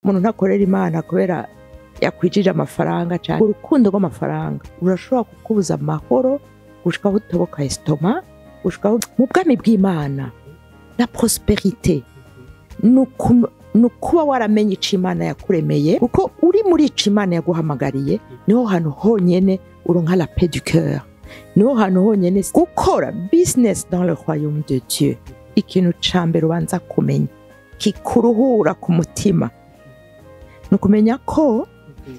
Umuntu ntakorera Imana kubera yakwijije amafaranga cyane. Urukundo rw'amafaranga urashobora kukubuza amahoro, gushikaho utoboka estomac, gushikaho mu bwami bw'Imana. La prospérité ni ukuba waramenye ico Imana yakuremeye, kuko uri muri ico Imana yaguhamagariye, niho hantu honyene uronka la paix du cœur, niho hantu honyene gukora business dans le royaume de Dieu. Ikintu ca mbere ubanza kumenya kikuruhura ku mutima ni ukumenya ko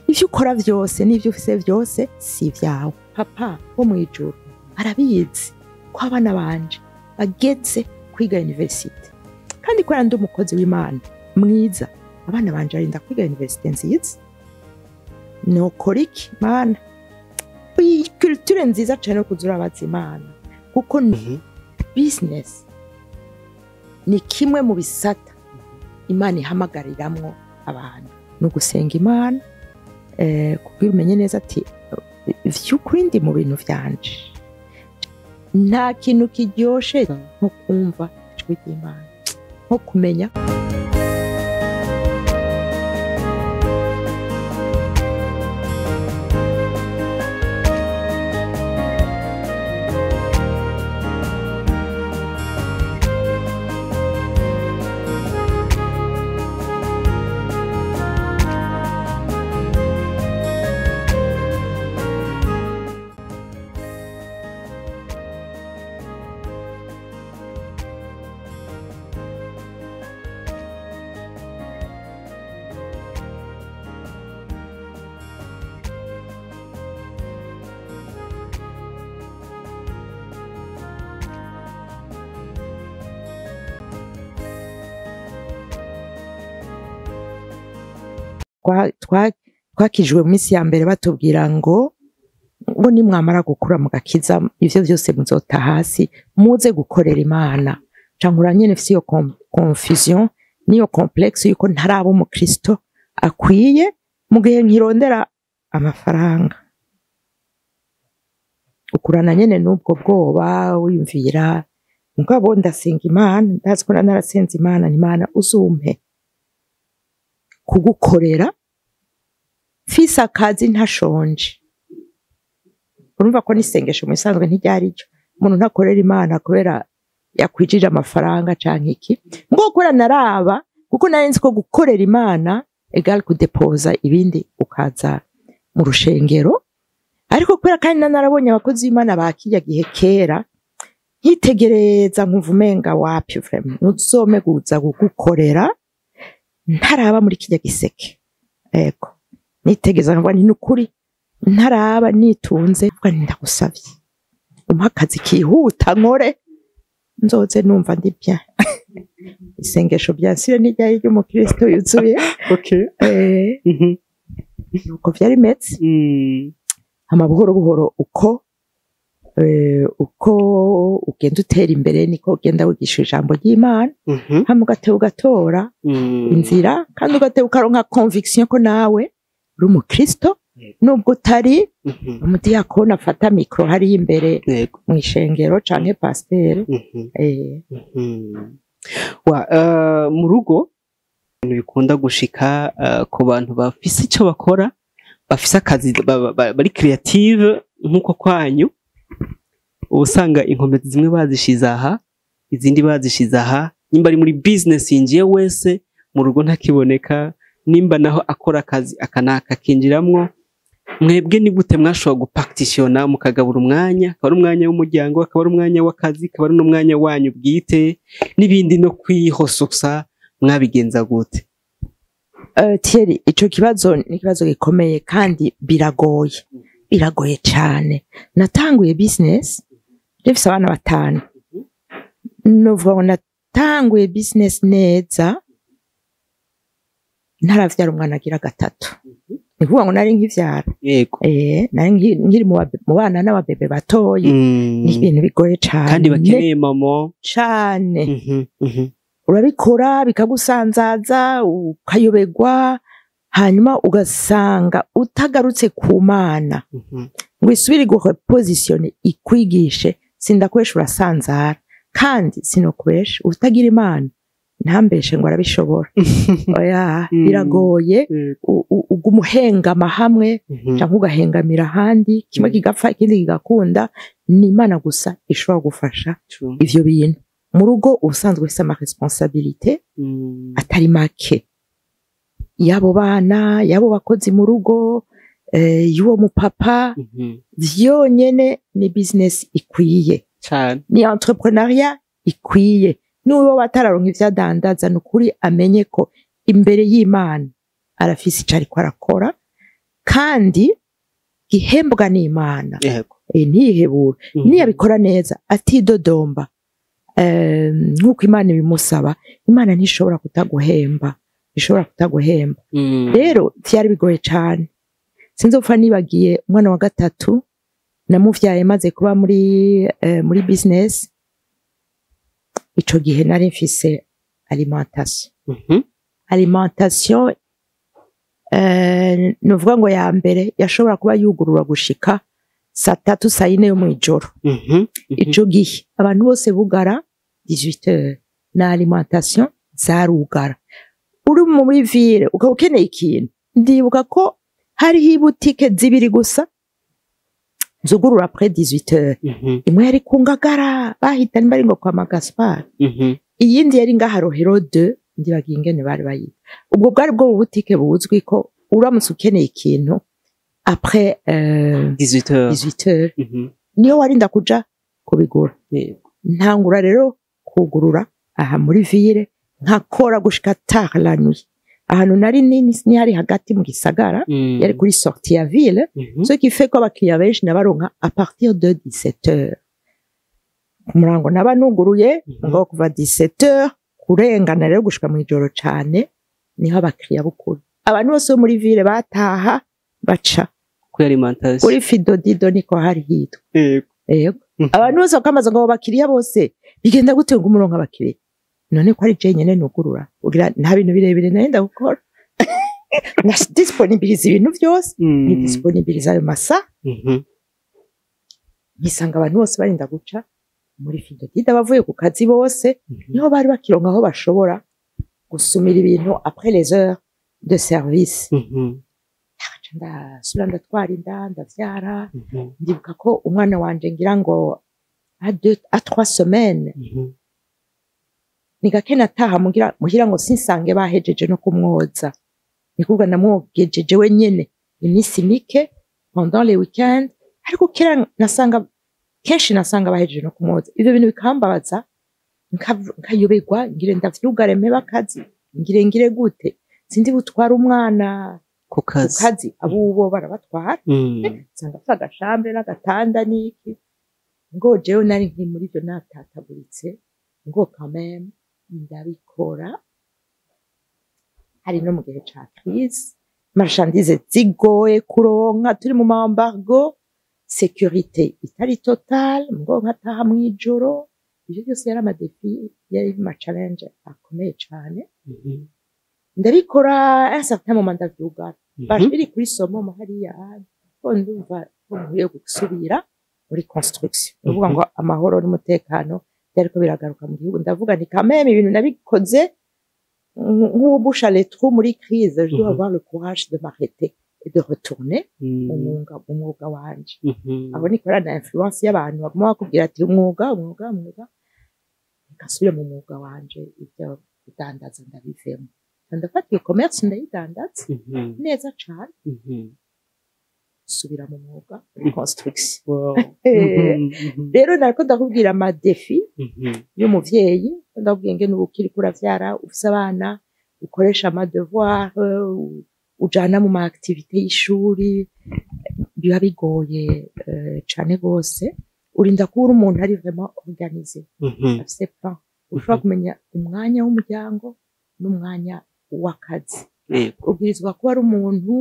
ivyo ukora vyose n'ivyo ufise vyose si ivyawe. Papa wo mw'ijuru arabizi ko abana banje bageze kwiga universite, kandi kubera ndi umukozi w'Imana mwiza, abana banje barinda kwiga universite nziza. Nokora iki Mana? Iyi culture nziza cane yo kuza urabaza Imana, kuko business ni kimwe mu bisata Imana ihamagariramwo abantu. Ni ugusenga Imana, kugira umenye neza ati vy'ukuri ndi mu bintu vyanje. Nta kintu kiryoshe nko kumva ijwi ry'Imana, nko kumenya. Twakijwe mu minsi ya mbere batubwira ngo nimwamara gukura mugakiza ivyo vyose muzota hasi muze gukorera Imana. Cankura nyene mfise iyo confusion niyo complexe yuko ntaraba umukristo akwiye mu gihe nkirondera amafaranga. Ukurana nyene n'ubwo bwoba wiyumvira, mugabo ndasenga Imana, ndazi ko narasenze Imana, ni Imana uzumpe kugukorera mfise akazi ntashonje. Urumva ko n'isengesho mu bisanzwe ntiryari ryo. Umuntu ntakorera Imana kubera yakwijije amafaranga canke iki. Ngo gukora naraba, kuko nari nzi ko gukorera Imana egal kudepoza ibindi ukaza mu rushengero. Ariko kubera kandi narabonye abakozi b'Imana ba kirya gihe kera, nkitegereza nkumva umenga wapi vraiment ntuzome kuza kugukorera ntaraba muri kirya giseke. Ego nitegeza nkavuga nti nukuri ntaraba nitunze, mvuga nti ndagusavye umpe akazi kihuta nkore nzoze numva ndi bien. Isengesho bya sire ntiryari ry'umukristo yuzuye. Uko vyari bimeze. Hama buhoro buhoro uko ugenda utera imbere niko ugenda wigisha ijambo ry'Imana. Hama ugateba ugatora inzira, kandi ugateba ukaronka conviction ko nawe uri umukristo, nubwo utari umudiyakoni afata micro hariya imbere mw'ishengero canke pasiteri. Mu rugo ibintu bikunda gushika ku bantu bafise ico bakora, bafise akazi, bari creative nkuko kwanyu, usanga inkomezi zimwe bazishize aha izindi bazishize aha. Nimba ari muri business yinjiye wese mu rugo ntakiboneka, nimba naho akora akazi akanaka kinjiramwo. Mwebwe ni gute mwashobora gupartitiona mukagabura umwanya, akaba ari umwanya w'umuryango, akaba ari umwanya w'akazi, akaba ari n'umwanya wanyu bwite n'ibindi, no kwihososa mwabigenza gute? Thierry, ico kibazo ni ikibazo gikomeye kandi biragoye, biragoye cyane. Natanguye business ndifise abana 5. Novuga ngo natanguye business neza ntaravyara umwana agira 3. Ni kuvuga ngo nari nkivyara. Nari nkiri mu bana n'ababebe batoyi. Ni ibintu bigoye cane. Kandi bakeneye mama cane. Urabikora bikagusanzaza, ukayobegwa, hanyuma ugasanga utagarutse ku Mana ngo isubire igupositionne ikwigishe. Sindakwesha urasanzara, kandi sinokubesha utagira Imana Ntambeshe ngo arabishobora, oya, biragoye. Uguma uhengama hamwe canke ugahengamira ahandi, kimwe kigapfa ikindi kigakunda. Ni Imana gusa ishobora gufasha ivyo bintu. Mu rugo ubusanzwe ufise ama responsabilités atari make, y'abo bana, y'abo bakozi mu rugo, y'uwo mupapa. Vyonyene ni business ikwiye, ni entrepreneuriat ikwiye. N'uwo batararonka ivyo adandaza, ni ukuri amenye ko imbere y'Imana arafise ico ariko arakora kandi gihembwa n'Imana. Ntiyihebure. Niyabikora neza atidodomba, nk'uko Imana ibimusaba, Imana ntishobora kutaguhemba, ishobora kutaguhemba. Rero vyari bigoye cane. Sinzopfa nibagiye umwana wa gatatu namuvyaye maze kuba muri business. Ico gihe nari mfise alimentation. Alimentation, nuvuga ngo ya mbere yashobora kuba yugurura gushika saa 3, saa 4 yo mw'ijoro. Ico gihe abantu bose bugara 18h na alimentation zarugara. Uri muri ville ukaba ukeneye ikintu, ndibuka ko hariho ibutike zibiri gusa zugurura après 18h. Imwe yari ku Ngagara, bahita nimba ari ngo kwa Magaspar, iyindi yari ngaha Rohero 2, ndibagiye ingene bari bayita. Ubwo bwari bwo bubutike buzwi ko uramutse ukeneye ikintu après 18h. 18h, niyo warinda kuja kubigura. Ntangura rero kugurura aha muri ville, nkakora gushika tard la nuit. Ahantu nari nini hari hagati mu gisagara, yari kuri sortie ya ville, ce qui fait ko abakiriya benshi nabaronka à partir de 17h. Ku murango naba nuguruye, ngo kuva 17h kurengana rero gushika mw'ijoro cane, niho abakiriya b'ukuri, abantu bose bo muri ville bataha baca Kuri alimentation. Kuri Fidodido, niko hari hitwa. Yego. Abantu bose bakamaza ngo abo bakiriya bose bigenda gute ngo umurongo abakiriya? None ko ari je nyene nugurura, ugira nta bintu birebire nenda gukora, na disponibiliza ibintu byose, ni disponibiliza ayo masa, nkisanga abantu bose barinda guca muri Fidodida bavuye ku kazi bose. Niho bari bakironka aho bashobora gusumira ibintu après les heures de service. Nca ndasubira ndatwara inda, ndavyara. Ndibuka ko umwana wanje ngira ngo à 2 à 3 semaines, ni gake nataha mugira muhira ngo sinsange bahejeje no kumwoza. Ni kuvuga namwogejeje wenyene iminsi mike pendant les weekends, ariko kera nasanga kenshi nasanga bahejeje no kumwoza. Ivyo bintu bikambabaza, nkayoberwa ngire ndavyugare mpebe akazi, ngire gute, sinzi butwara umwana ku ku kazi. Kazi abubo barabatwara, nsanga afite agashambre n'agatanda n'iki, ngo jewe nari nkiri muri ivyo natataguritse, ngo quand même ndabikora. Hari no mu gihe ca crise, marchandise zigoye kuronka, turi mu ma embargo, sécurité itari totale, ngo nkataha mw'ijoro. Ivyo byose yari ama défis, yari ama challenge akomeye cane. Ndabikora, un certain moment ndavyugara. Biri kuri somo hariya, ko ndumva ko nkwiye gusubira muri construction. Ni ukuvuga ngo amahoro n'umutekano byariko biragaruka mu gihugu. Ndavuga nti quand même ibintu nabikoze nk'uwubusha les trous muri crise, je dois avoir le courage de m'arrêter et de retourner mu mwuga wanje. Aho nikora na influence y'abantu baguma bakubwira ati umwuga, umwuga, umwuga. Reka nsubire mu mwuga wanje, ibyo kudandaza ndabivemo. Ndafata iyo commerce ndayidandaza neza cane, subira mu mwuga muri construction. Rero nariko ndakubwira ama défis y'umuvyeyi, ndakubwira ingene uba ukiriko uravyara, ufise abana, ukoresha ama devoir, ujana mu ma activité y'ishuri, biba bigoye cane gose. Urinda kuba uri umuntu ari vraiment organisé, afise plan, ushobora kumenya umwanya w'umuryango n'umwanya w'akazi. Ubwirizwa kuba ari umuntu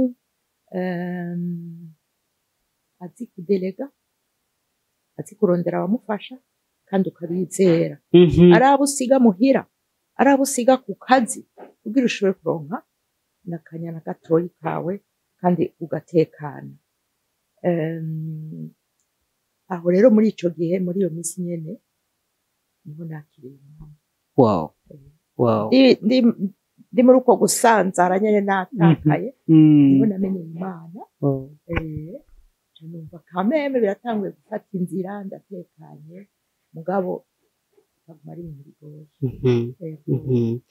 azi kudelega, azi kurondera abamufasha, kandi ukabizera, ari abo usiga muhira, ari abo usiga ku kazi, kugira ushobore kuronka n'akanyana gatoyi kawe kandi ugatekana. Aho rero muri ico gihe, muri iyo minsi nyene, niho nakiriye umwami. Ndi muri uko gusanzara nyene, natakaye, niho namenye Imana. Numva kameme biratanguye gufata inzira, ndatekanye, mugabo bikaguma ari ibintu bigoye. Yego.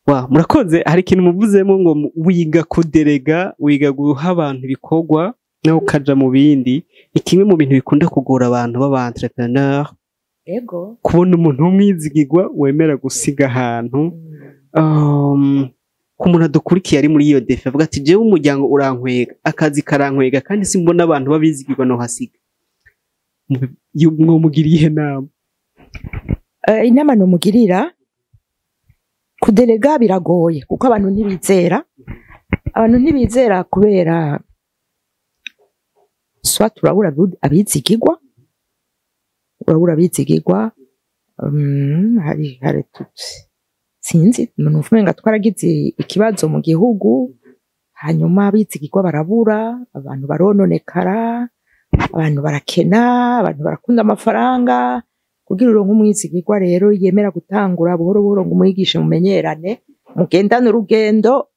Wa, murakoze. Hari ikintu muvuzemo ngo wiga kuderega, wiga guha abantu ibikorwa nawe ukaja mu bindi. Ni kimwe mu bintu bikunda kugora abantu b'aba entrepreneur, kubona umuntu w'umwizigirwa wemera gusiga ahantu. Ku muntu adukurikiye ari muri iyo défi, avuga ati: "Jewe umuryango urankwega, akazi karankwega, kandi simbona abantu b'abizigirwa nohasiga." Mwomugira iyihe nama? Inama nomugirira, kuderega biragoye kuko abantu ntibizera. Abantu ntibizera kubera soit urabura abizigirwa, urabura abizigirwa. Hari sinzi, numva umenga twaragize ikibazo mu gihugu, hanyuma abizigirwa barabura, abantu barononekara, abantu barakena, abantu barakunda amafaranga. Kugira uronke umwizigirwa rero yemera gutangura buhoro buhoro ngo umwigishe, mumenyerane, mugendane urugendo,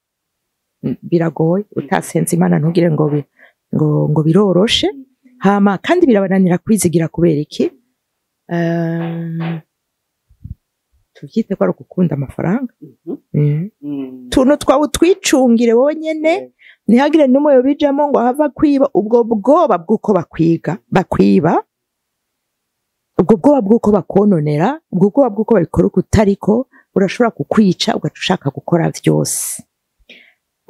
biragoye. Utasenze Imana, ntugire ngo ngo biroroshe. Hama kandi birabananira kwizigira. Kubera iki? Tuvyite ko ari ugukunda amafaranga. Tuntu twawe utwicungire wowe nyene, ntihagire n'umwe yobijamo ngo ahava kwiba. Ubwo bwoba bw'uko bakwiga, bakwiba, ubwo bwoba bw'uko bakononera, ubwo bwoba bw'uko babikora uko utariko, urashobora kukwica, ugaca ushaka gukora vyose.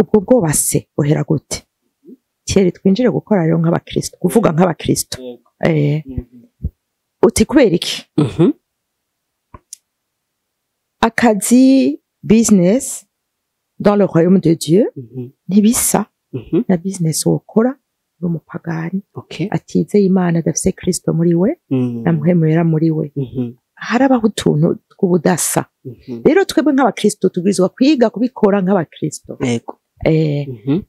Ubwo bwoba se buhera gute? Thierry, twinjire gukora rero nk'abakristo, kuvuga nk'abakristo. Uti kubera iki? Akazi, business dans le royaume de Dieu ntibisa na business wokora n'umupagani atizeye Imana, adafise Kristo muri we na Mpwemu Yera muri we. Harabaho utuntu tw'ubudasa. Rero twebwe nk'abakristo tubwirizwa kwiga kubikora nk'abakristo.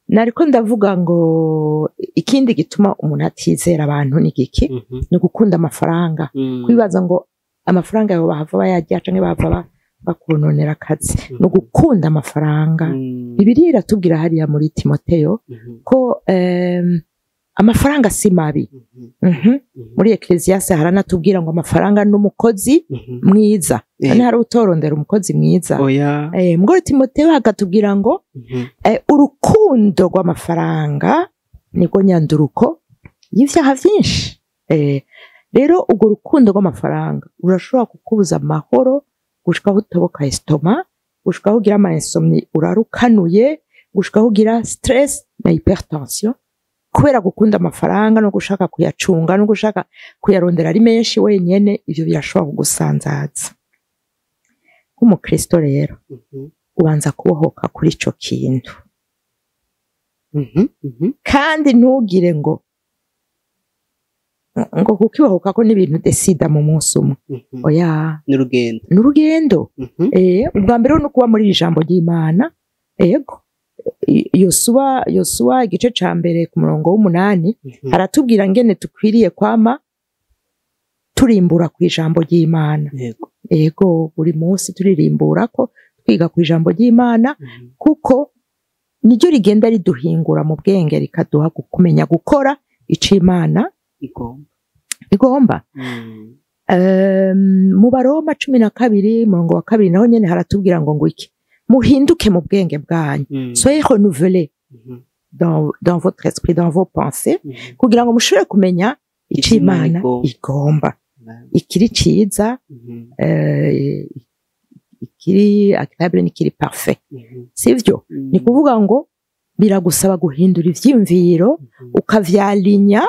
Nariko ndavuga ngo ikindi gituma umuntu atizera abantu ni giki? Ni ugukunda amafaranga, kwibaza ngo amafaranga yawe bahava bayarya canke bahava bakononera akazi. Ni ugukunda amafaranga. Bibiliya iratubwira hariya muri Timoteyo ko amafaranga si mabi. Muri Ecclesiastes haranatubwira ngo amafaranga n'umukozi mwiza. None hari utorondera umukozi mwiza? Oya. Muri Timoteyo hakatubwira ngo urukundo rw'amafaranga nirwo nyanduruko y'ivyaha vyinshi. Rero urwo rukundo rw'amafaranga rurashobora kukubuza amahoro gushika aho utoboka estomac, gushika aho ugira ama insomnie urarukanuye, gushika aho ugira stress na hypertension, kubera gukunda amafaranga no gushaka kuyacunga no gushaka kuyarondera ari menshi wenyene. Ivyo birashobora kugusanzaza. Nk'umukristo rero, ubanza kubohoka kuri ico kintu. Kandi ntugire ngo kukibohoka ko n'ibintu desida mu munsi umwe. Oya. N'urugendo. N'urugendo. Ubwa mbere no kuba muri iri jambo ry'Imana. Ego, Yosuwa igice ca mbere ku murongo w'8 haratubwira ngene dukwiriye kwama turimbura ku ijambo ry'Imana. Ego, buri munsi turirimbura ko twiga ku ijambo ry'Imana, kuko niryo rigenda riduhingura mu bwenge, rikaduha kumenya gukora ico Imana igomba. Igomba. Mu Baroma 12 murongo wa 2 naho nyene haratubwira ngo iki? Muhinduke mu bwenge bwanyu, soyez renouvelés dans votre esprit, dans vos pensées, kugira ngo mushobore kumenya ico ico Imana Imana igomba. Igomba, ikiri ciza, ikiri agréable n'ikiri parfait. Sivyo? Ni kuvuga ngo biragusaba guhindura ivyiyumviro, ukavyalinya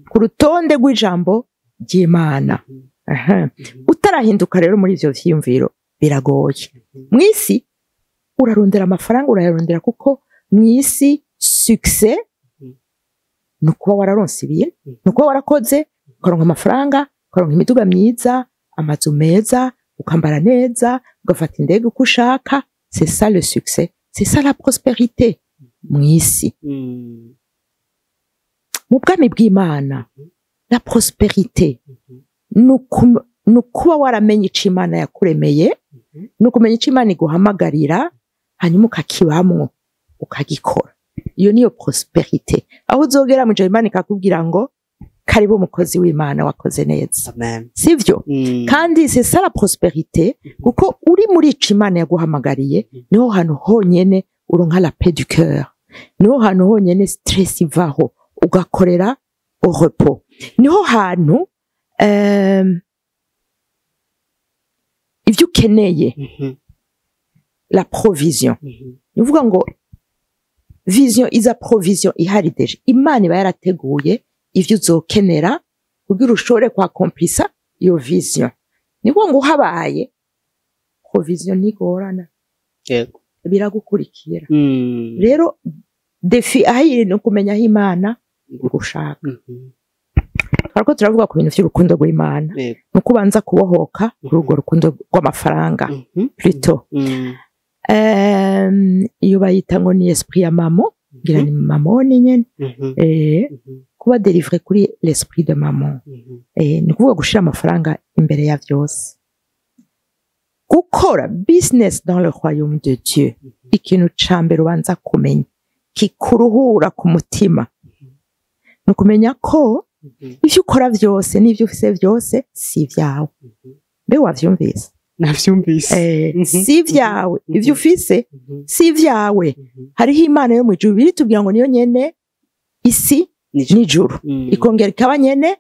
ku rutonde rw'ijambo ry'Imana. Aha. Utarahinduka rero muri ivyo vyiyumviro, biragoye. Mw'isi urarondera amafaranga, urayarondera kuko mw'isi succès ni ukuba wararonse ibintu, ni ukuba warakoze ukaronka amafaranga, ukaronka imiduga myiza, amazu meza, ukambara neza, ugafata indege uko ushaka. C'est ça le succès, c'est ça la prospérité mw'isi. Mu bwami bw'Imana, la prospérité ni ukuba waramenye ico Imana yakuremeye. Ni ukumenya icyo Imana iguhamagarira, hanyuma ukakibamwo, ukagikora. Iyo niyo prospérité, aho uzogera mu ijoro Imana ikakubwira ngo: "Karibu umukozi w'Imana, wakoze neza." Amen. Sivyo? Kandi c'est ça la prospérité, kuko uri muri ico Imana yaguhamagariye, niho hantu honyene uronka la paix du cœur, niho hantu honyene stress ivaho, ugakorera au repos, niho hantu ivyo ukeneye, la provision. Ni ukuvuga ngo vision iza provision ihari déjà. Imana iba yarateguye ivyo uzokenera kugira ushobore kwacomplissa iyo vision. Ni ukuvuga ngo habaye provision, ntigorana, biragukurikira. Rero défi aho iri ni ukumenya aho Imana igushaka. Twariko turavuga ku bintu vy'urukundo rw'Imana, ni uko ubanza kubohoka kuri urwo rukundo rw'amafaranga plutôt. Iyo bayita ngo ni esprit ya Mammon, ngira ni Mamoni nyene. Kuba délivré kuri l'esprit de Mammon, ni ukuvuga gushira amafaranga imbere ya vyose. Gukora business dans le royaume de Dieu, ikintu ca mbere ubanza kumenya kikuruhura ku mutima ni ukumenya ko ivyo ukora vyose n'ivyo ufise vyose si ivyawe. Mbe wavyumvise? Navyumvise. Si ivyawe. Ivyo ufise si ivyawe. Hariho Imana yo mw'ijuru, biritubwira ngo niyo nyene isi n'ijuru, ikongera ikaba nyene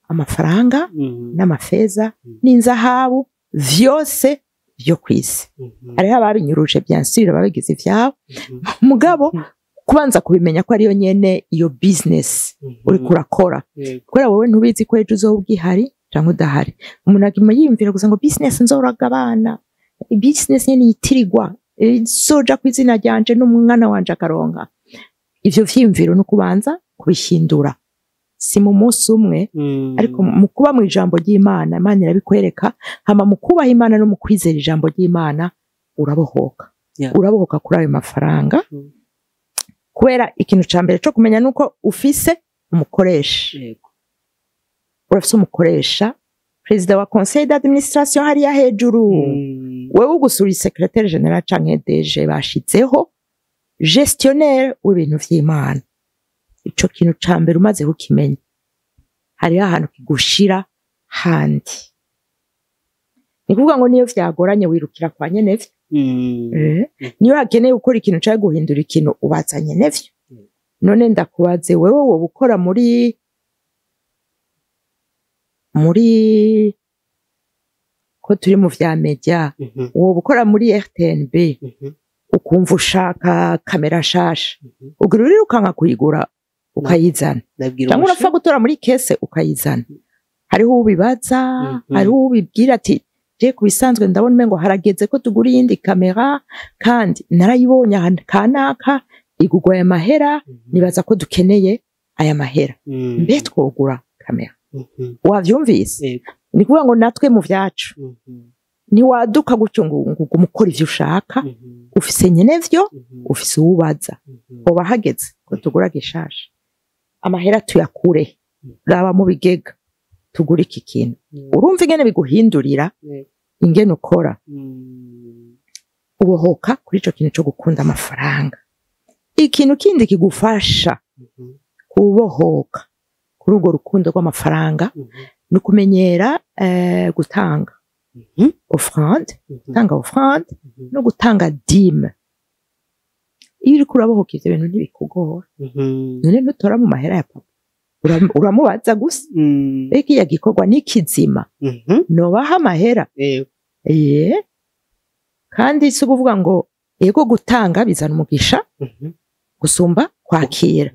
amafaranga n'amafeza n'inzahabu vyose vyo kw'isi. Hariho ababinyuruje, bien sûr, babigize ivyabo. Mugabo kubanza kubimenya ko ariyo nyene iyo business uriko urakora, kubera wowe ntubizi ko ejo uzoba ugihari canke udahari. Umuntu aguma yiyumvira gusa ngo business nzoraga abana, business nyene yitirirwa, izoja ku izina ryanje n'umwana wanje akaronka. Ivyo vyiyumviro ni ukubanza kubihindura, si mu munsi umwe, ariko mu kuba mu ijambo ry'Imana, Imana irabikwereka. Hama mu kubaha Imana no mu kwizera ijambo ry'Imana, urabohoka. Urabohoka kuri ayo mafaranga, kubera ikintu ca mbere co kumenya nuko ufise umukoresha. Urafise umukoresha, perezida wa conseil d'administration hariya hejuru. Wewe ugusura secrétaire général canke DG bashizeho gestionnaire w'ibintu vy'Imana. Ico kintu ca mbere umaze kukimenya, hariho ahantu kigushira handi. Ni kuvuga ngo niyo vyagoranye wirukira kwa nyenevyo. Niyo hakeneye gukora ikintu canke guhindura ikintu, ubaza nyenevyo. None ndakubaze, wewe woba ukora muri ko turi mu vya media, woba ukora muri RTNB, ukumva ushaka kamera nshasha, ugira urirukanka kuyigura ukayizana, Ndabwira cyangwa umushe. urapfa gutora muri caisse ukayizana? Hariho ubibaza, hariho ubibwira ati: "Je ku bisanzwe ndabona umengo harageze ko tugura iyindi kamera, kandi narayibonye ahantu kanaka igugwa aya mahera, nibaza ko dukeneye aya mahera, mbe twogura kamera?" Wavyumvise? Yego. Ni kuvuga ngo natwe mu vyacu, ntiwaduka gutyo ngo ugume ukora ivyo ushaka. Ufise nyenevyo, ufise uwubaza. Hoba hageze ko tugura gishasha? Amahera tuyakure? Raba mu bigega tugura iki kintu. Urumva ingene biguhindurira ingene ukora? Ubohoka kuri ico kintu co gukunda amafaranga. Ikintu kindi kigufasha kubohoka kuri urwo rukundo rw'amafaranga ni ukumenyera gutanga offrande, gutanga offrande no gutanga dîme. Iyo uriko urabohoka, ivyo bintu ntibikugora. None ntutora mu mahera ya papa? Uramubaza gusa: "Mbega kiriya gikorwa ni kizima? Nobaha amahera?" Kandi si ukuvuga ngo yego, gutanga bizana umugisha gusumba kwakira,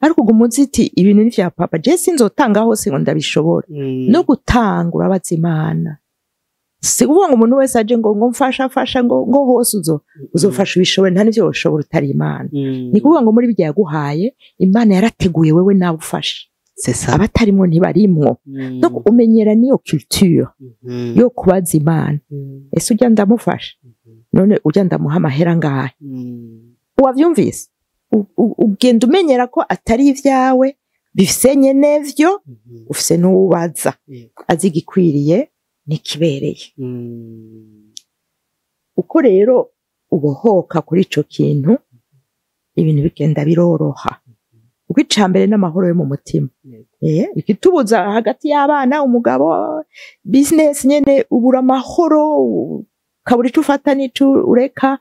ariko uguma uzi uti ibintu ni vya papa, je sinzotanga hose ngo ndabishobora. No gutanga urabaza Imana. Si ukuvuga ngo umuntu wese aje ngo mfasha fasha, ngo hose uzofasha ubishobore. Nta n'ivyo woshobora utari Imana. Ni kuvuga ngo muri birya yaguhaye, Imana yarateguye wewe nawe ufashe. C'est ça. Abatarimwo ntibarimwo. Donc umenyera niyo culture yo kubaza Imana: "Ese ujya ndamufasha? None ujya ndamuha amahera ngahe?" Wavyumvise? Ugenda umenyera ko atari ibyawe, bifise nyenevyo, ufise n'uwubaza, azi igikwiriye n'ikibereye. Uko rero ubohoka kuri ico kintu, ibintu bigenda biroroha, kuko icambere n'amahoro yo mu mutima. Ikitubuza hagati y'abana, umugabo, business nyene, ubura amahoro, ukabura ico ufata n'ico ureka,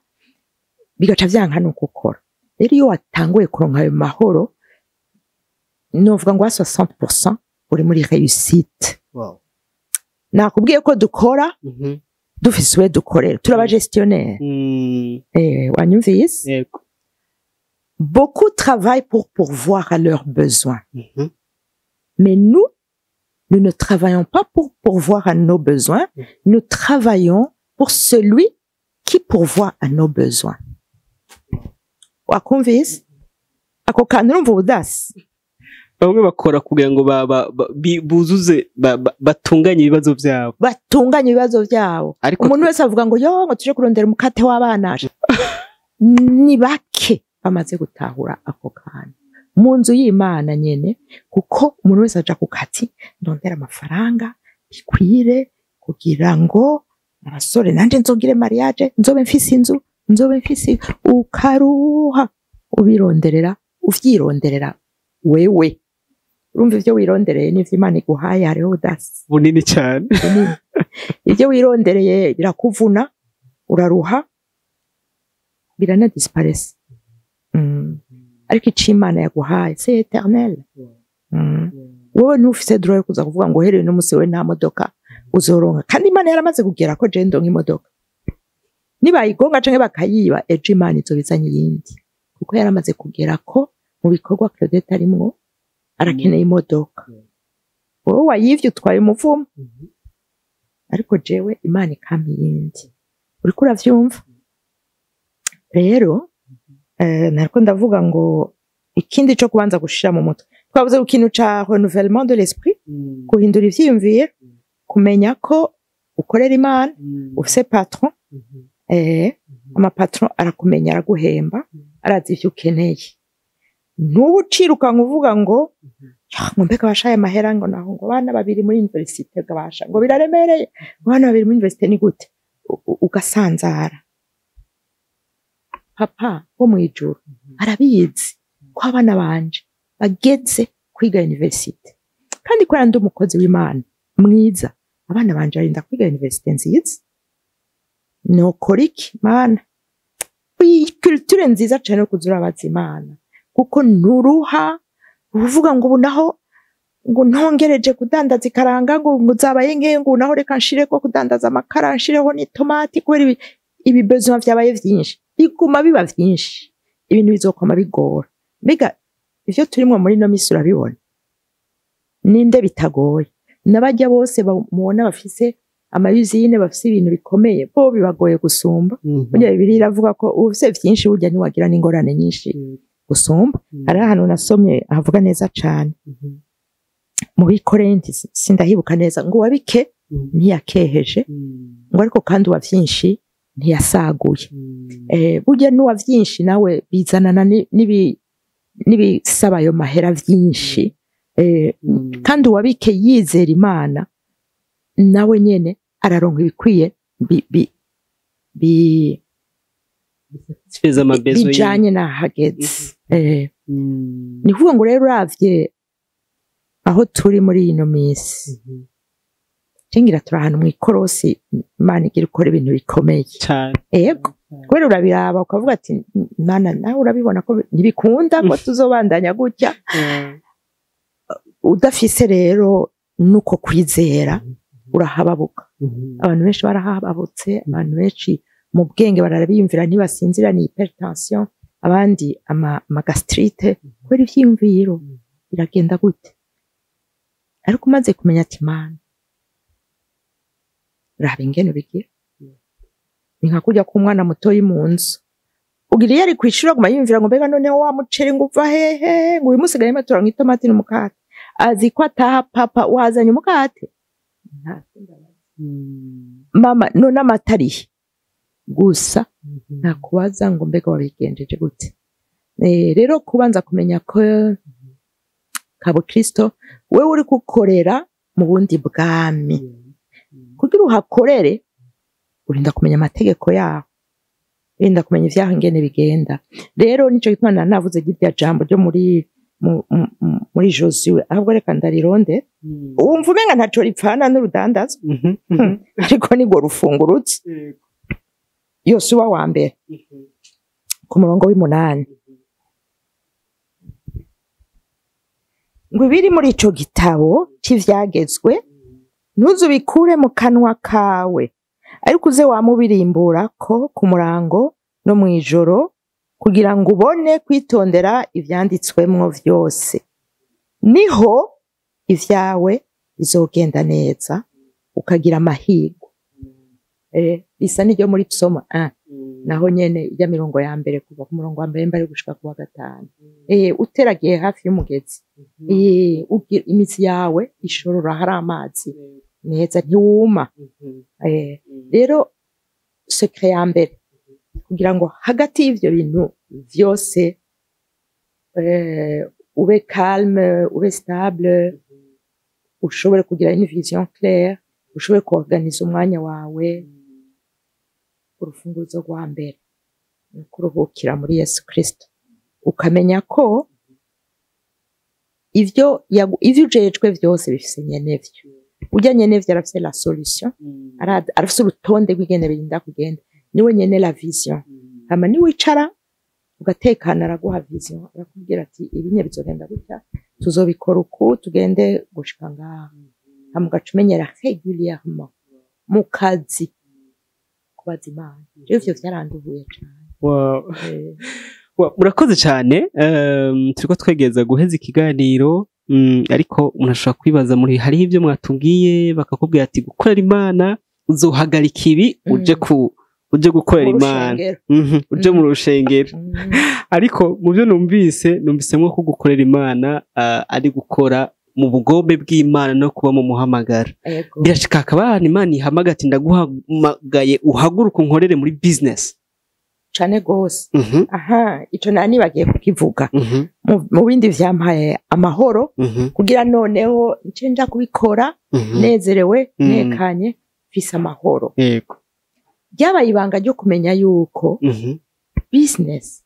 bigaca vyanka nuko ukora. Rero iyo watanguye kuronka ayo mahoro, novuga ngo 60% uri muri réussite. Nakubwiye ko dukora dufise uwe dukorera, turaba gestionnaire. Wanyumvise? Yego. Beaucoup travaillent pour pourvoir à leurs besoins, mais nous, nous ne travaillons pas pour pourvoir à nos besoins, nous travaillons pour celui qui pourvoit à nos besoins. Wakumvise ako kantu? Urumva ubudasi? Bamwe bakora kugira ngo buzuze batunganye ibibazo byabo. Batunganye ibibazo byabo. Ariko umuntu wese avuga ngo yo, ngo tuje kurondera umukate w'abana. Ni bake bamaze gutahura ako kantu mu nzu y'Imana nyene, kuko umuntu wese aja ku kazi, ndondera amafaranga bikwire kugira ngo abasore nanje nzogire mariage, nzobe mfise inzu, nzobe mfise. Ukaruha ubironderera, uvyironderera wewe. Urumva, ivyo wirondereye n'ivyo Imana iguhaye hariho udasi bunini cyane. Bunini. Ibyo wirondereye birakuvuna, uraruha, biranadisiparesa. Ariko ico Imana yaguhaye, c'est éternel. Wowe ntufise droit yo kuza kuvuga ngo uhereye uno musi we nta modoka uzoronka, kandi Imana yaramaze kugera ko je ndonka imodoka. Nibayigonga canke bakayiba, ejo Imana izobizanye iyindi, kuko yaramaze kugera ko mu bikorwa Claudette arimwo arakeneye imodoka. Wowe wayivye utwaye umuvumo, ariko jewe Imana ikampa iyindi. Uriko uravyumva? Rero nariko ndavuga ngo ikindi co kubanza gushira mu mutwe, twavuze ku kintu ca renouvellement de l'esprit, guhindura ivyiyumviro, kumenya ko ukorera Imana, ufise patron. Amapatron arakumenya, araguhemba, arazi ivyo ukeneye. Ntuba ucirukanka uvuga ngo: "Ah, ngo mbega bashaye amahera, ngo naho ngo abana babiri muri université gabasha, ngo biraremereye, ngo abana babiri muri université ni gute?" Ugasanzara. Papa wo mw'ijuru arabizi ko abana banje bageze kwiga université, kandi kubera ndi umukozi w'Imana mwiza, abana banje barinda kwiga université nziza. Nokora iki, Mana? Iyi culture nziza cane yo kuza urabaza Imana, kuko nturuha uvuga ngo ubu naho ngo ntongereje kudandaza ikaranga, ngo zabaye nke, ngo ubu naho reka nshireko kudandaza amakara, nshireho n'itomati, kubera ibi besoin vyabaye vyinshi, biguma biba vyinshi, ibintu bizokoma bigora. Mbega ivyo turimwo muri ino misi urabibona, ninde bitagoye? N'abajya bose mubona bafise amayuzine, bafise ibintu bikomeye, bo bibagoye gusumba. Burya Bibiliya iravuga ko ufise vyinshi burya ntiwagira n'ingorane nyinshi gusumba. Hari ahantu nasomye havuga neza cane mu Bikorenti, sindahibuka neza, ngo uwabike ntiyakeheje, ngo ariko kandi uwa vyinshi ntiyasaguye. Burya n'uwa vyinshi nawe bizanana n'ibisaba ayo mahera vyinshi. Kandi uwabike yizera Imana nawe nyene araronka ibikwiye Feza amabezo. Bijanye n'ahageze. Ni kuvuga ngo rero uravye aho turi muri ino minsi, cengira turi ahantu mw'ikorosi Imana igira ikora ibintu bikomeye. Cyane. Ego, kubera urabiraba ukavuga ati: "Mana, nawe urabibona ko ntibikunda ko tuzobandanya gutya." Udafise rero nuko kwizera, urahababuka. Abantu benshi barahababutse, abantu benshi mu bwenge barabiyumvira, ntibasinzira, ni hypertension, abandi amagastrite, kubera ivyiyumviro biragenda gute. Ariko umaze kumenya ati: "Mana, raba ingene ubigira." Ni nka kurya k'umwana mutoyi mu nzu, ugira iyo ari kw'ishuri aguma yiyumvira ngo: "Mbega noneho wa muceri ngo uva hehe?" Ngo uyu munsi garimo turonka itomati n'umukate, azi ko ataha: "Papa, wazanye umukate?" Nta mama, none amata arihe? Gusa ntakubaza ngo: "Mbega wabigenjeje gute?" Rero kubanza kumenya ko kabo Kristo wewe uri gukorera mu bundi bwami, kugira uhakorere urinda kumenya amategeko yaho. Urinda kumenya ivyaho ingene bigenda. Rero nico gituma nari navuze ryirya jambo ryo muri Josué. Ahubwo reka ndarironde. Wumva umenga ntaco ripfana n'urudandazwa, ariko nirwo rufungurutse. Yosuwa wa mbere, ku murongo w'8, ngo: "Ibiri muri ico gitabo c'ivyagezwe ntuzubikure mu kanwa kawe, ariko uze wamubirimburako ku murango no mw'ijoro, kugira ngo ubone kwitondera ivyanditswemwo vyose, niho ivyawe bizogenda neza, ukagira amahirwe." Bisa n'iryo muri Psaume 1, naho nyene ijya mirongo ya mbere, kuva ku murongo wa mbere mbari gushika ku wa gatanu. Uteragiye hafi y'umugezi, imitsi yawe ishorora hari amazi meza, ntiwuma. Rero secret ya mbere kugira ngo hagati y'ivyo bintu vyose ube calme, ube stable, ushobore kugira une vision claire, ushobore kuorganiza umwanya wawe, urufunguzo rwa mbere ni ukuruhukira muri Yesu Kristo, ukamenya ko ivyo ujejwe vyose bifise nyenevyo. Urya nyenevyo arafise la solution, arafise urutonde rw'ingene birinda kugenda, niwe nyene la vision. Hama niwicara ugatekana, araguha vision, arakubwira ati: "Ibinye bizogenda gutya, tuzobikora uku, tugende gushika ngaha." Hama ugaca umenyera régulièrement mu kazi kubaza Imana. Rero ivyo vyaranduhuye cane. Murakoze cyane. Turiko twegeza guheza ikiganiro, ariko umuntu ashobora kwibaza muri hariho ibyo mwatubwiye, bakakubwira ati gukorera Imana uzohagarika ibi, uje ku uje gukorera Mu Imana, rushengero. Uje mu rushengero. Ariko mu byo numvisemwo ko gukorera Imana ari gukora mu bugombe bw'Imana no kuba mu muhamagaro. Birashika hakaba ahantu Imana ihamagara ati: "Ndaguhamagaye, uhaguruke unkorere muri business." Cane gose. Aha, ico nari nibagiye kukivuga. Mu bindi vyampaye amahoro, kugira noneho nce nja kubikora nezerewe, nekanye, mfise amahoro, ryabaye ibanga ryo kumenya yuko business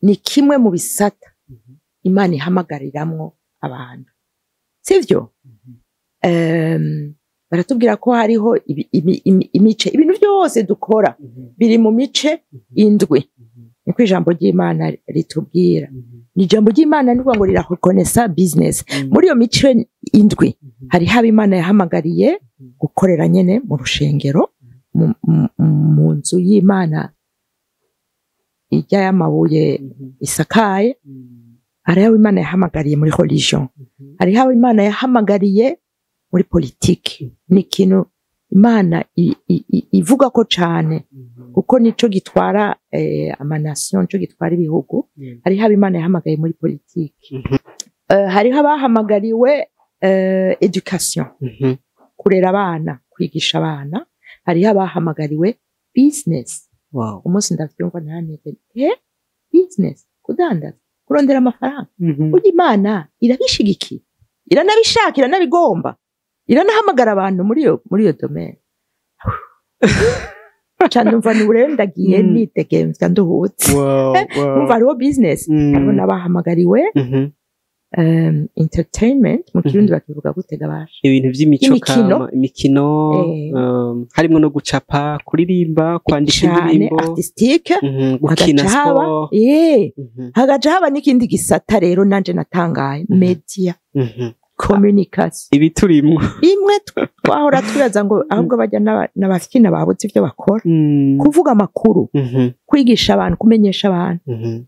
ni kimwe mu bisata Imana ihamagariramwo abantu, sivyo? Baratubwira ko hariho imice, ibintu byose dukora biri mu mice indwi, niko ijambo ry'Imana ritubwira. Ni ijambo ry'Imana, ni ukuvuga ngo rirarekonesa business. Muri iyo mice indwi hariho abo Imana yahamagariye gukorera nyene mu rushengero, mu nzu y'Imana ijya y'amabuye isakaye. Hariho abo Imana yahamagariye muri religion, hariho abo Imana yahamagariye muri politiki. Ni ikintu Imana ivuga ko cane, kuko nico gitwara amanation, nico gitwara ibihugu. Hariho abo Imana yahamagaye muri politiki. Hariho abahamagariwe education, kurera abana, kwigisha abana. Hariho abahamagariwe business. Umunsi ndavyumva naraneze: business, kudandaza, kurondera amafaranga, burya Imana irabishigikiye, iranabishaka, iranabigomba, iranahamagara abantu muri iyo domaine cane. Numva ni rero ndagiye nidegemvya, nduhutse. Numva hariho business, hariho n'abahamagariwe entertainment. Mu Kirundi bakivuga gute gabasha? Ibintu by'imico Imikino. kama imikino, harimwo no gucapa, kuririmba, kwandika Cane, indirimbo, artistique. Gukina Hagaca haba sport. Hagaca haba n'ikindi gisata rero nanje natangaye: media, communication. Ibiturimwo. Bimwe twahora twibaza ngo ahubwo bajya n'abafyina babuze ivyo bakora, kuvuga amakuru, kwigisha abantu, kumenyesha abantu,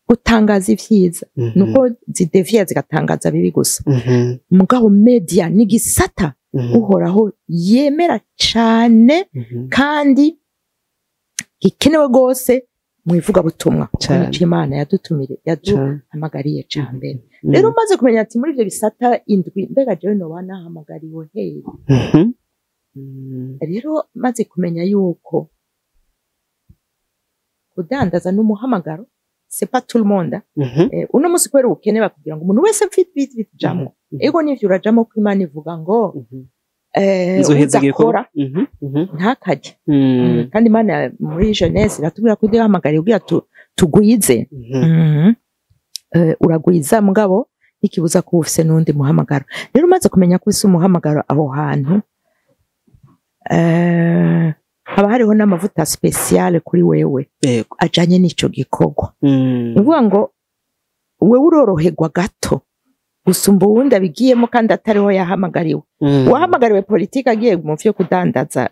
gutangaza ivyiza. Nuko zideviya zigatangaza bibi gusa. Mugabo media ni gisata Uhoraho yemera cane kandi gikenewe rwose mu ivugabutumwa, kuko Cane. nico Imana yadutumire, yaduhamagariye ca mbere. Rero umaze kumenya ati muri ivyo bisata indwi, mbega jewe noba nahamagariwe hehe? Rero maze kumenya yuko kudandaza n'umuhamagaro, c'est pas tout le monde. Uno munsi kubera ubukene bakubwira ngo umuntu wese mfite vite vite jamwo. Ego nivyo, urajamo, ko Imana ivuga ngo Nzoheza Udakora ntakarye. Kandi Imana muri Genèse iratubwira ko iduhamagariye kugira tugwize. Uragwiza, mugabo ntikibuza kuba ufise n'undi muhamagaro. Rero umaze kumenya ko ufise umuhamagaro aho hantu, haba hariho n'amavuta spéciale kuri wewe ajanye n'ico gikorwa. Ni ukuvuga ngo wewe uroroherwa gato gusumba uwundi abigiyemo kandi atariho yahamagariwe. Uwahamagariwe politiki agiye mu vyo kudandaza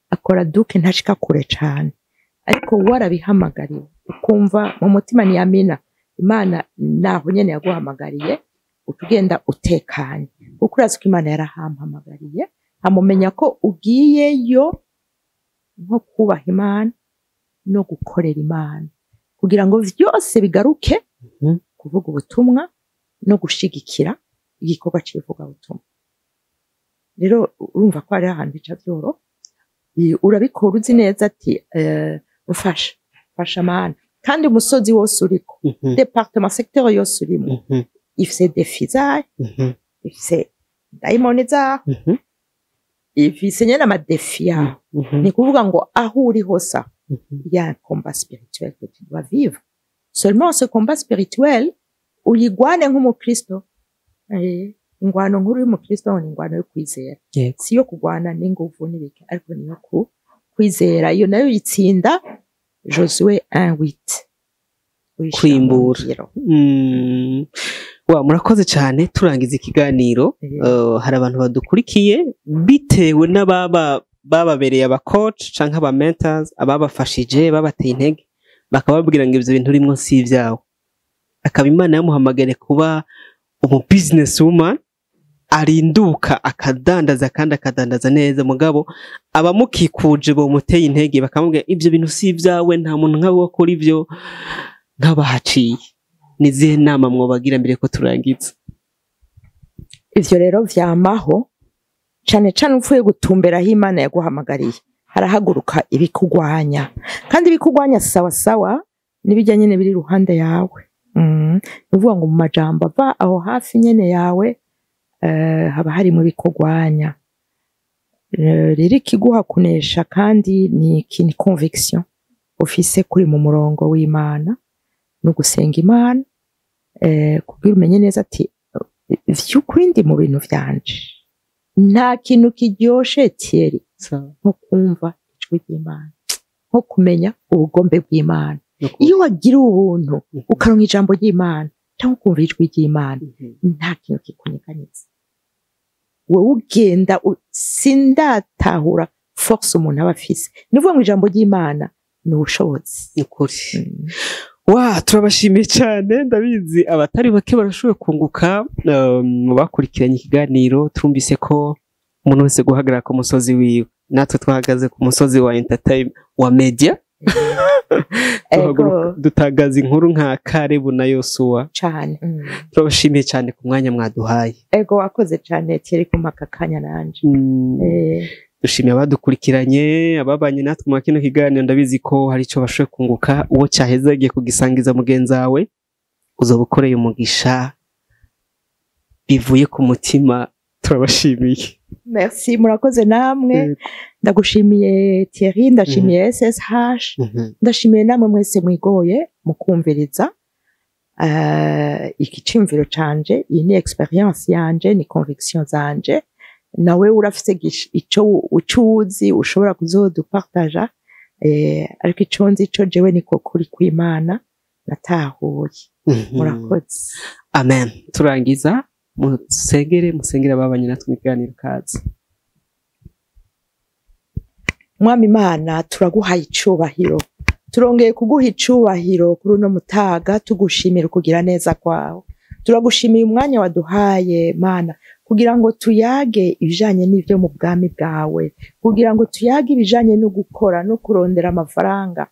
akora duke, ntashika kure cane. Ariko warabihamagariwe, ukumva mu mutima niyamina Imana naho nyene yaguhamagariye, uca ugenda utekanye, kuko urazi ko Imana yarahampamagariye. Amumenya ko ugiyeyo nko kubaha Imana no gukorera Imana, kugira ngo vyose bigaruke kuvuga ubutumwa no gushigikira igikorwa c'ivugabutumwa. Rero urumva ko hariho ahantu bica vyoroha. Urabikora uzi neza ati mfasha, mfasha Mana. Kandi umusozi wose uriko, département, secteur yose urimo, ifise défis zayo, ifise dayimoni zaho, ifise nyene ama défis yaho. Ni kuvuga ngo aho uri hose aho, il y a un combat spirituel que tu dois vivre. Seulement ce combat spirituel uyigwane nk'umukristo. Ingwano nkuru y'umukristo ni ingwano yo kwizera. Si yo kugwana n'inguvu n'ibiki, ariko niyo ku kwizera. Iyo nayo yitsinda Josué 1:8. Uyishira mu Kwimbura. ngiro. Wa murakoze cyane. Turangiza ikiganiro, hari abantu badukurikiye bitewe n'ababa bababereye aba coach canke aba mentors, ababafashije, babateye intege, bakababwira ngo ivyo bintu urimwo si ivyawe. Akaba Imana yamuhamagare kuba umu business woman, arinduka akadandaza kandi akadandaza neza, mugabo abamukikuje bomuteye intege bakamubwira ibyo bintu si ibyawe, nta muntu nkawe wakora ibyo, nk'abahaciye. Ni izihe nama mwobagira mbere ko turangiza? Ivyo rero vyamaho cane cane upfuye gutumbera aho Imana yaguhamagariye, harahaguruka ibikugwanya, kandi ibikugwanya sawa sawa n'ibijya nyene biri iruhande yawe. Ni ukuvuga ngo mu majambo ava aho hafi nyene yawe, haba harimo ibikugwanya. Rero ikiguha kunesha kandi ni iki? Ni conviction ufise kuri mu murongo w'Imana no gusenga Imana, kugira umenye neza ati vy'ukuri ndi mu bintu vyanje. Nta kintu kiryoshe, Thierry, nko kumva ijwi ry'Imana, nko kumenya ubugombe bw'Imana. Iyo wagira ubuntu ukaronka ijambo ry'Imana cyangwa ukumva ijwi ry'Imana, nta kintu kikunyeganyeza. Wowe ugenda sindatahura force umuntu aba afise. Ni ukuvuga ngo ijambo ry'Imana ni ubushobozi. Ni ukuri. Wa turabashimiye cyane. Ndabizi abatari bake barashoboye kunguka mu bakurikiranye ikiganiro. Twumvise ko umuntu wese guhagarara ku musozi wiwe. Natwe twahagaze ku musozi wa entertainment, wa media. Tuhaguruka dutangaza inkuru nka Karebu na Yosuwa. Cane. Turabashimiye cyane ku mwanya mwaduhaye. Ego, wakoze cane, Thierry, kumpa aka kanya nanje. Dushimiye abadukurikiranye, ababanye natwe mu kino kiganiro. Ndabizi ko hari icyo bashoboye kunguka. Uwo cyaheza agiye kugisangiza mugenzi wawe, uzoba ukoreye umugisha bivuye ku mutima. Turabashimiye. Merci, murakoze namwe. Ndagushimiye Thierry, ndashimiye SSH, ndashimiye namwe mwese mwigoye mukumviriza iki ciyumviro canje. Iyi ni expérience yanje, ni conviction zanje. Nawe urafise ico uzi ushobora kuzodupartaja, ariko ico nzi ico jewe niko kuri kw'Imana natahuye. Murakoze. Amen. Turangiza, musengere, musengere ababanye natwe mu kiganiro. Kazi. Mwami Imana, turaguhaye icubahiro, turongeye kuguha icubahiro kuri uno mutaga, tugushimira ukugira neza kwawe. Turagushimiye umwanya waduhaye, Mana, kugira ngo tuyage ibijanye n'ivyo mu bwami bwawe, kugira ngo tuyage ibijanye no gukora no kurondera amafaranga,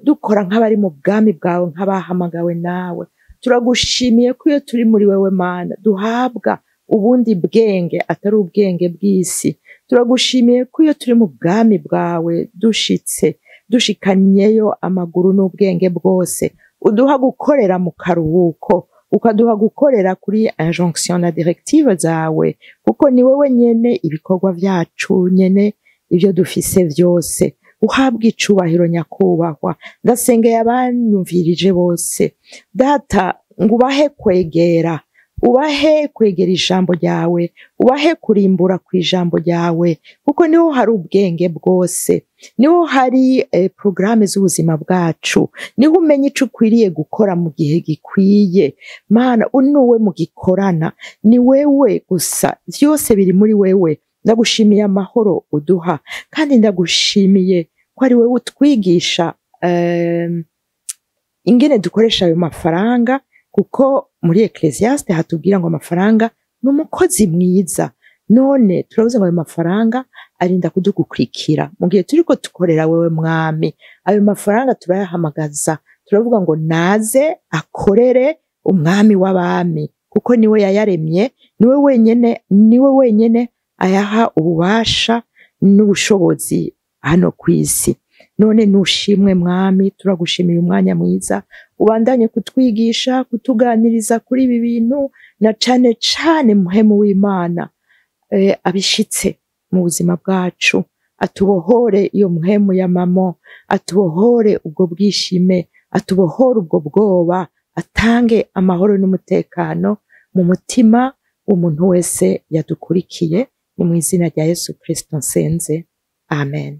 dukora nk'abari mu bwami bwawe, nk'abahamagawe nawe. Turagushimiye ko iyo turi muri wewe, Mana, duhabwa ubundi bwenge atari ubwenge bw'isi. Turagushimiye ko iyo turi mu bwami bwawe, dushitse dushikanyeyo amaguru n'ubwenge bwose, uduha gukorera mu karuhuko. ukaduha gukorera kuri injonction na directive zawe, kuko ni wowe nyene ibikorwa vyacu, nyene ibyo dufise vyose. Uhabwa icubahiro, nyakubahwa. Ndasengeye abanyumvirije bose, Data, ngo ubahe kwegera, ubahe kwegera ijambo ryawe, ubahe kurimbura ku ijambo ryawe, kuko niho hari ubwenge bwose, niho hari porogaramu z'ubuzima bwacu, niho umenya ico ukwiriye gukora mu gihe gikwiye. Mana, unuwe mugikorana ni wewe gusa, vyose biri muri wewe. Ndagushimiye amahoro uduha, kandi ndagushimiye ko ari wewe utwigisha ingene dukoresha ayo mafaranga, kuko muri Ecclesiaste hatubwira ngo amafaranga ni umukozi mwiza. None turavuze ngo ayo mafaranga arinda kudugukurikira mu gihe turiko dukorera wewe, Mwami. Ayo mafaranga turayahamagaza, turavuga ngo naze akorere Umwami w'abami, kuko niwe yayaremye, niwe wenyene, niwe wenyene ayaha ububasha n'ubushobozi hano ku isi. None nushimwe, Mwami, turagushimiye umwanya mwiza ubandanye kutwigisha, kutuganiriza kuri ibi bintu, na cane cane muhemu w'Imana abishitse mu buzima bwacu, atubohore iyo muhemu ya mamo, atubohore ubwo bwishime, atubohore ubwo bwoba, atange amahoro n'umutekano mu mutima w'umuntu wese yadukurikiye. Ni mu izina rya Yesu Kristo nsenze, amen.